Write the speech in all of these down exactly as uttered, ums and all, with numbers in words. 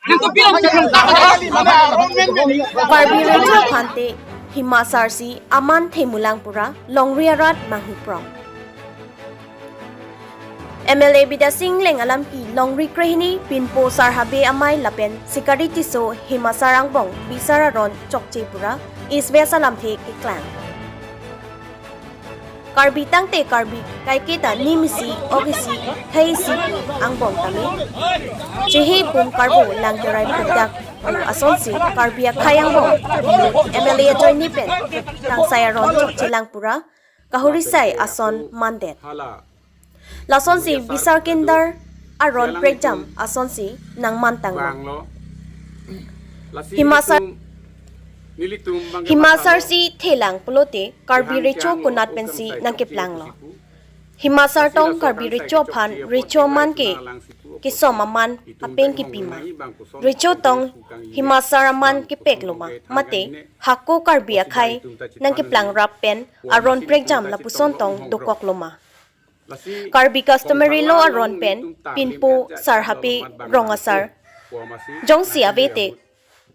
Karbi Recho aphante Hima Asar si aman themulang pura longri arat manghuprong. M L A Bidya Sing Engleng alamki longri krehini pinpo Sar Habe amei lapen Sikari Tisso Hima Asar angbong bisar aron chokche pura East West alamthe keklang. Karbi tangte Karbi kaike ta nim isi, ok isi, thai isi angbong tame chehe pum karbo lang terai pukdak pu asonsi Karbi akhei angbong M L A ajoine pen kangsai aron chokchelang pura kahuri sai ason mandet. Lasonsi bisar kindar aron prekjam asonsi nangmantanglo. Hima Asar, Hima Asar si thelang pulote Karbi Recho konat pensi nangkeplanglo. Hima Asar tong Karbi Recho aphan recho aman ke kesom aman apeng kepima. Recho tong Hima Asar aman kepeklo ma, mate hako Karbi akhei nangkeplang rap pen aron prekjam lapuson tong dokoklo ma. Karbi customary law aron pen pinpo Sar Habe rong asar jongsi avete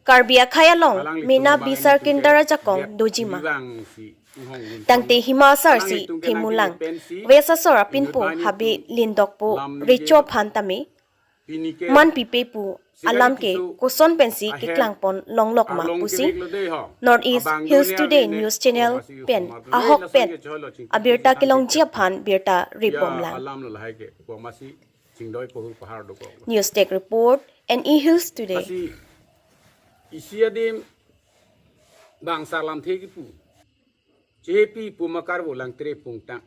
Karbi akhei along mena bisar kindar ajakong dojima. Tangte Hima Asar si themulang, West asor apinpo Habe lindokpo recho aphan tame man pipe pu alam ke koson pensi keklangpon longlok ma pusi North East Hills Today News Channel pen ahok pen abirta kelongji aphan birta ripbomlang. News Desk Report, N E Hills Today. Isi adim bang sar lamthe kipu. Chepi puma karbo lang tre pungtang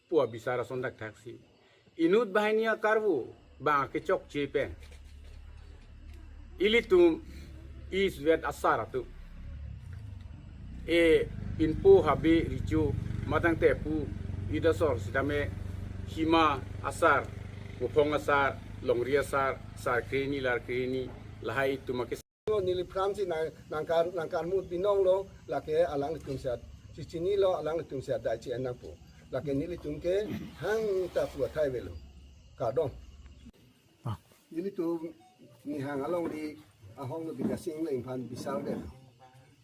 pu abisar ason dak thaksi. Inut banghini akarbo bang kechokche pen ilitum East West asar atum e pinpo Habe Recho matang te pu East asor sitame Hima Asar, Vophong Asar, Longri Asar, sar krehini lar krehini lahai itum ake neli phrangsi nang, nangkar, nangkarmut binong lo, lake alanglitum si chechinilo, alanglitum si adai chi-en nangpo. Lake nelitum ke hang ta pu athai avelo. Kardom. Nelitum Nihang alongri ahong lo Bidya Sing Engleng aphan bisardet.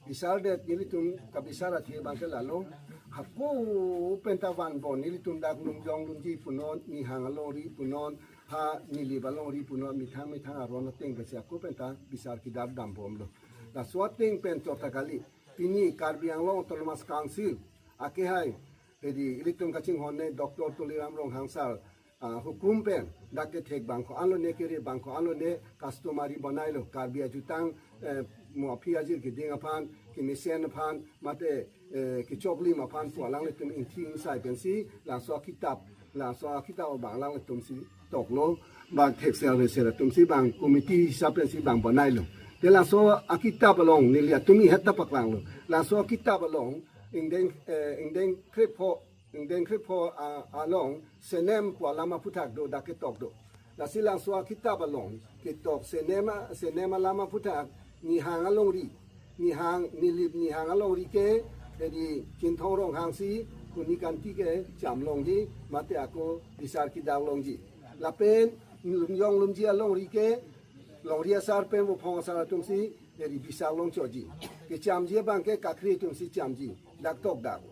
Bisardet nelitum kabisar athe abang ke lalo. Hako penta vanbom nelitum dak lungjong lunji punon, Nihang alongri punon, ha Nilip alongri punon, methang methang aron ateng pensi hako penta bisar kedar dambomlo. Laso ateng pen chot ta kali. Pini Karbi Anglong Autonomous Council akehai, hedi ilitum kachinghon ne Doctor Tuliram Ronghang sir, ah, hukum pen dak kethek bang ko-an lone, kere bang ko-an lone customary bonailo, Karbi ajutang, eh, mo aphi ajir keding aphan, kemesen aphan, mate, eh, kechoklim aphan pu alanglitum ingthi ingsai pensi laso akitap, laso akitap abang alanglitum si toklo, bang theksel resel atum si bang committee hisap pensi bang bonailo. Te laso akitap along neli atum ihet ta paklanglo. Laso akitap along ingdeng, eh, ingdeng krepho, ingdeng krepho, ah, along senem pu alam aphuthak do, dak ketok do. Lasi laso akitap along ketok senem a, senem alam aphuthak Nihang alongri, Nihang, Nilip Nihang alongri ke, hedi Chinthong Ronghang si huni kanti ke chamlongji, mate ako bisar kedar longji. Lapen lungjong lunji alongri ke, Longri Asar pen Vophong Asar atum si, hedi bisar longchotji. Kechamji abang ke Kakhri atum si chamji. Dak tokdak.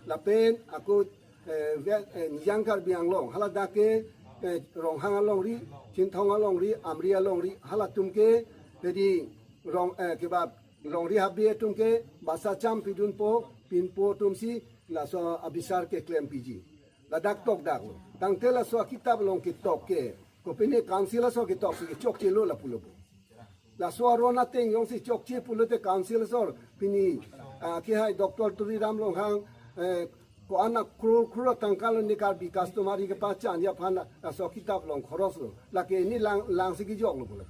Lapen ako, eh, ve-, eh, Nijang Karbi Anglong, hala dak ke, eh, Ronghang alongri, Chinthong alongri, Amri alongri, halatum ke, hedi rong, eh, kebab, Longri Habe atum ke basa cham pidunpo, pinpo atum si laso abisar keklem piji. Ladak tokdaklo. Tangte laso akitap along ketok ke, kopine council asor ketok si kechokchelo lapulo bo. Laso aron ateng jongsi chokche pulote council asor pini, ah, kehai Doctor Tuliram Ronghang, eh, ko-an a crore crore tangka lone Karbi customary kepachanji aphan laso akitap along khoros lo. Lake neli lang, langsi kejoklo pulo.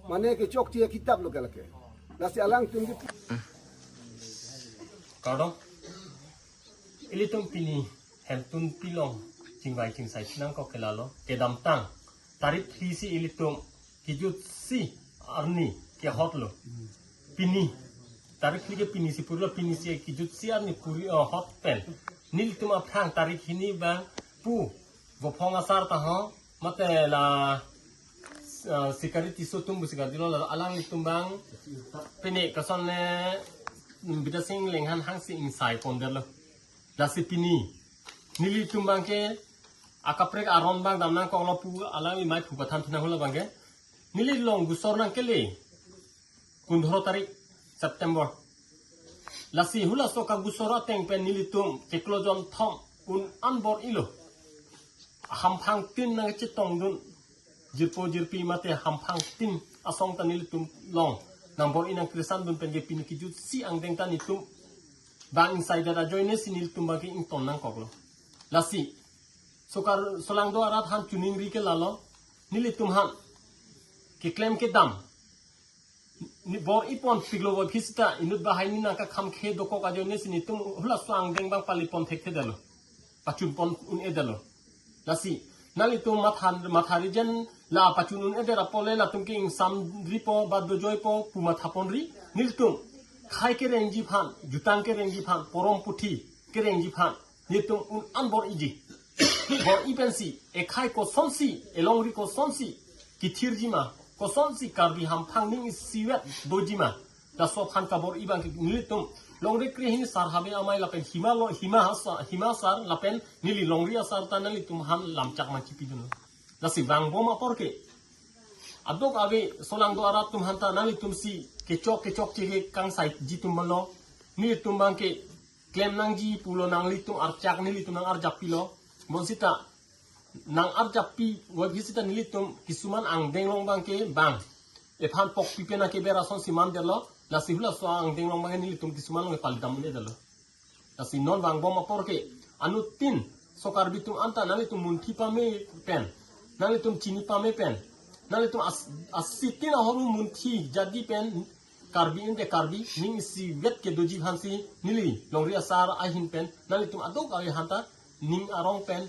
Mane kechokche akitap lo ke lake. Lasi alangtum ke Kardom. Ilitum pini hemtun pilong chingvai chingsai chinang kok ke lalo. Kedamtang tarik phli si ilitum kejutsi arni kehotlo. Pini tarik phli ke pini si pulo, pini si kejutsi arni puri, oh, hot pen. Nelitum aphrang tarik hini bang pu Vophong Asar ta ho, mate la Uh, Sikari Tisso atum busi kardilo, lalo alanglitum abang pine kason le Bidya Sing Engleng aphan hangsi ingsai pondetlo. Lasi pini nelitum abangke akaprek aron abang damnangkoklo pu alangli mai phu pathan thunang hula abangke. Neli long gusor nangkele kundhoro tarik September. Lasi hulaso kagusor ateng pen nelitum chiklo jonthom un-an bor-ilo. Hamphang tin nangchetongdun. Jirpo jirpi mate hamphang tin asong ta nelitum long nangbor-i nangkresandun pen ke pini kejutsi angdeng ta nelitum abang inside ajoine si nelitum abangke ington nangkoklo. Lasi sokar solangdo arat aphan choningri ke lalo, nelitum aphan keklem kedam ni bor-i ponpiklo, voiphit sita inut bahai ni nangkakham khe dokok ajoine si nelitum hulaso angdeng abang pali pon thekthedetlo, pachun pon un-edetlo. Lasi nanglitum mathan mathari jen la pachun un-edet apot le latum ke ingsamripo ba dojoipo pu mathaponri. Nelitum khai kerengji aphan, jutang kerengji aphan, porom puthi kerengji aphan nelitum un-an bor-iji. Bor-i pensi ekhai kosonsi, elongri kosonsi kethirji ma, kosonsi Karbi hamphang ning isivet doji ma, laso aphan kabor-i abangke nelitum longri krehini sar habe amei lapen hima lo, hima asar, hima asar lapen neli longri asar ta nanglitum aphan lamchak man chipidunlo. Lasi vangbom apor ke adok ave solangdo arat atum aphan ta nanglitumsi kechok kechokche ke kangsaiji atum lo. Nelitum abangke klem nangji pulo, nanglitum archak nelitum nang-arjap pilo. Bonsita nang-arjap pi, voiphit sita nelitum kisuman angdeng along abangke bang ephan pokpi pen akeber asonsi mandetlo. Lasi hulaso angdeng along abangke nelitum kisuman along pali dam un-edetlo. Lasi non vangbom apor ke anuttin so Karbi atum anta nanglitum munthi pame pen, nanglitum chini pame pen, nanglitum as, asitin ahormu munthi jadi pen Karbi ante Karbi ning isivet kedoji aphansi neli longri asar ahin pen nanglitum adok ave aphan ta ning arong pen